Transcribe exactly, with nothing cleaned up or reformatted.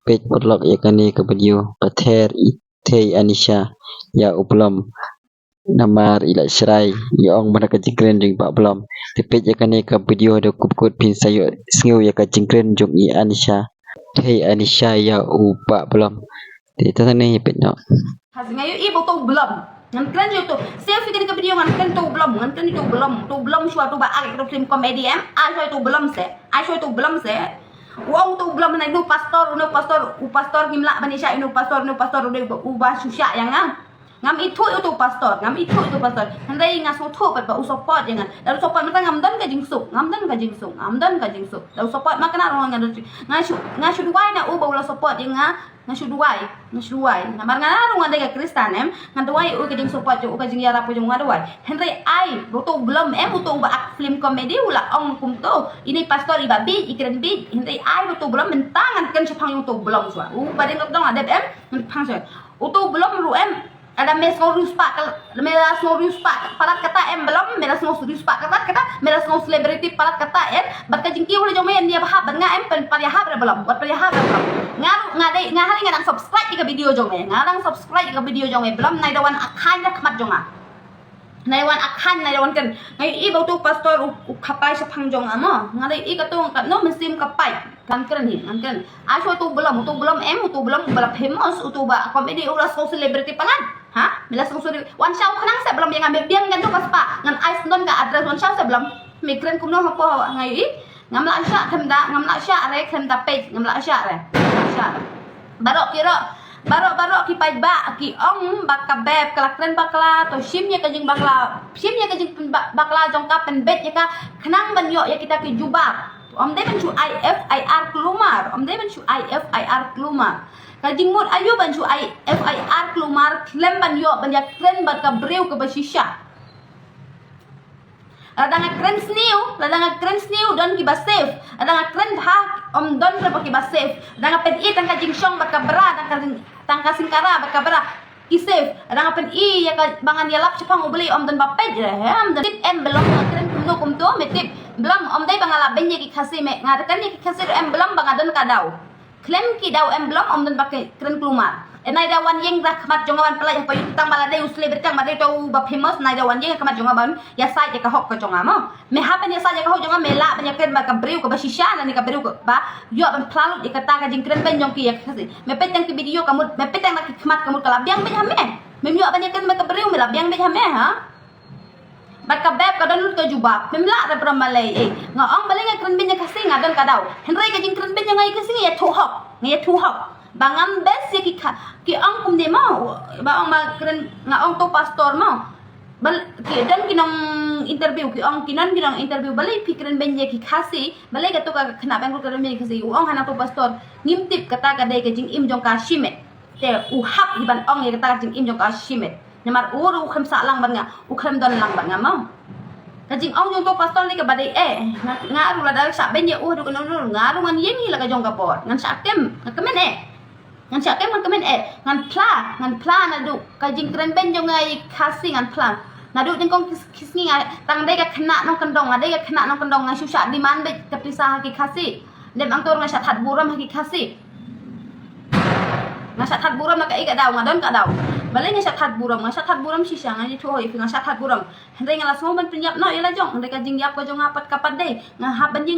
peit paralok ïa kane ka video, ba ther i thei Anisha ïa u Blom. Namar i la shrai, i ong ba na ka jingkren jong i Bah Blom. Te peit ïa kane ka video da kut kut phin sa ïohsngew ïa ka jingkren jong i Anisha. Thei Anisha ïa u Bah Blom. Te ta ne peit noh. Nga ïohi ba uto u Blom. Ngan kren ïa uto. Save ïa kane ka video ngan kren uto u Blom, ngan kren ïa uto u Blom. Uto u Blom shuwa uto ba act ïa ka film comedy em. Ai shuwa uto u Blom se. Ai shuwa uto u Blom se. U ong uto u Blom na ino pastor, ino pastor, u pastor ngim lah ban ïa shah, ino pastor, ino pastor u dei u ba shu shah ïa nga. Ngam ithuh ïa uto u pastor, ngam ithuh ïa uto u pastor. Hynrei nga sngewthuh pat ba u support ïa nga. Lada u support mynta ngam don ka jingsuk, ngam don ka jingsuk, ngam don ka jingsuk. Lada u support ma kane ruh nga don, nga shu, nga shu duwai na u ba u la support ïa nga. Nga shu duwai, nga shu duwai. Namar nga ruh nga dei ka Khristan em, nga duwai u ka jingsupport jong u, ka jingïarap jong u nga duwai. Hynrei ai ba uto u Blom em, uto u ba act film comedy u la ong kumto. Ine i pastor i ba bieit, i kren bieit. Hynrei ai ba uto u Blom mynta ngan kren shaphang ïa uto u Blom shuwa. U ba dei nga dong adep em, ngan phang shuwa. Uto u Blom ruh em, lada me sngew riewspah ka, me la sngew riewspah palat kata em Blom, me la sngew riewspah kata, kata, me la sngew celebrity palat kata em, bad ka jingkiew la jong me em ïa ba hap, bad nga em pyn, pyn ïahap re Blom, wat pyn ïahap re Blom. Nga ruh, nga dei, nga hali nga dang subscribe ïa ka video jong me, nga dang subscribe ïa ka video jong me Blom, nai da wan akhain da khmat jong nga. Nai wan akhain, nai da wan kren. Nga ïohi ba uto u pastor u, u khapai shaphang jong nga mo. Nga dei i kato katno mynsiem khapai. Ngan kren hi, ngan kren. Ai shuwa uto u Blom, uto u Blom em, uto u Blom ba la famous, uto ba comedy u la sngew celebrity palat. Ha? Me la sngew celebrity. Wan shaw khnang se Blom ïa nga, me biang kan tu ka spah. Ngan ai sngewdon ka address, wan shaw se Blom. Me kren kumno hapoh nga ïohi. Ngam lah shah khlem da, ngam lah shah re khlem da peit, ngam lah shah re. Ngam lah shah re. Baroh ki roh, baroh baroh ki paidbah ki ong ba ka Beb ka la kren bakla, to shim ïa ka jingbakla, shim ïa ka jingbakla jong ka, pynbeit ïa ka khnang ban ïoh ïa kita ki jubab. Ym dei ban shu ai F I R kulmar, ym dei ban shu ai F I R kulmar. Ka jingmut aïu ban shu ai F I R kulmar khlem ban ïoh ban ïa kren bad ka briew kaba shisha. Lada nga kren sniew, lada nga kren sniew don kiba safe. Lada nga kren bha, ym don ruh ba kiba safe. Lada nga pyni tang ka jingshong bad ka bra, tang ka jing, tang ka singkara bad ka bra, ki safe. Lada nga pyni ïa ka ba ngan ïalap shaphang U Blei, ym don ba peit re, he, ym don. Tip em Blom, nga kren kumno kumto, me tip. Blom, ym dei ba nga la beiñ ïa ki Khasi, me nga kren ïa ki Khasi ruh em Blom ba nga don ka daw. Khlem ki daw em Blom, ym don ba ki kren kulmar. E, nai da wan ïeng ha khmat jong nga ban pynlait hapoh YouTube tang ba la dei u celebrity, tang ba dei uto u ba famous, nai da wan ïeng ha khmat jong nga ban ïasaid ïa ka hok ka jong nga mo. Me hap ban ïasaid ïa ka hok jong nga, me lah ban ïakren bad ka briew kaba shisha, lane ka briew kaba ïoh ban phla lut ïa kata ka jingkren beiñ jong ki ïa ki Khasi. Me peit tang ki video ka mut, me peit tang na ki khmat ka mut ka la biang beit ha me. Mem ïoh ban ïakren bad ka briew, me la biang beit ha me, ha? Bad ka Beb ka don lut ka jubab. Mem lah re para malei, eh. Nga ong balei nga kren beiñ ïa Khasi, nga don ka daw. Hynrei ka jingkren beiñ jong nga ïa Khasi nga ïathuh hok. Nga ïathuh hok. Ba ngam best ïa ki Kha, ki ong kumne mo. Ba ong ba kren, nga ong to pastor mo. Bal, ki don ki nong interview, ki ong ki don ki nong interview. Balei phi kren beiñ ïa ki Khasi, balei kato ka khynnah Bengal ka kren beiñ ïa ki Khasi. U ong hana to pastor. Ngim tip kata ka dei ka jingim jong ka shimet. Te u hap hi ban ong ïa kata ka jingim jong ka shimet. Namar u ruh u khlem sah lang bad nga, u khlem don lang bad nga mo. Ka jingong jong to pastor ne kaba dei eh. Nga, nga ruh lada shah beiñ ïa u haduh kano ruh, nga ruh ngan ïeng hi la ka jong ka por. Ngan shah kem, nga kmen eh. Ngan shah kem, ngan kmen eh. Ngan phla, ngan phla naduh ka jingkren beiñ jong nga ïa ki Khasi ngan phla. Naduh nyngkong ki, ki sngi nga, tang dei ka khynnah nongkyndong, nga dei ka khynnah nongkyndong, nga shu shah demand beit ka pisa ha ki Khasi. Lem angtur nga shah thad burom ha ki Khasi. Nga shah thad burom na kaei ka daw, nga don ka daw. Balei nga shah thad burom, nga shah thad burom shisha, nga ïathuh ïa phi nga shah thad burom. Hynrei nga la sngew ban pynïap noh ïa la jong, hynrei ka jingïap ka jong nga pat ka pat dei. Nga hap ban ïeng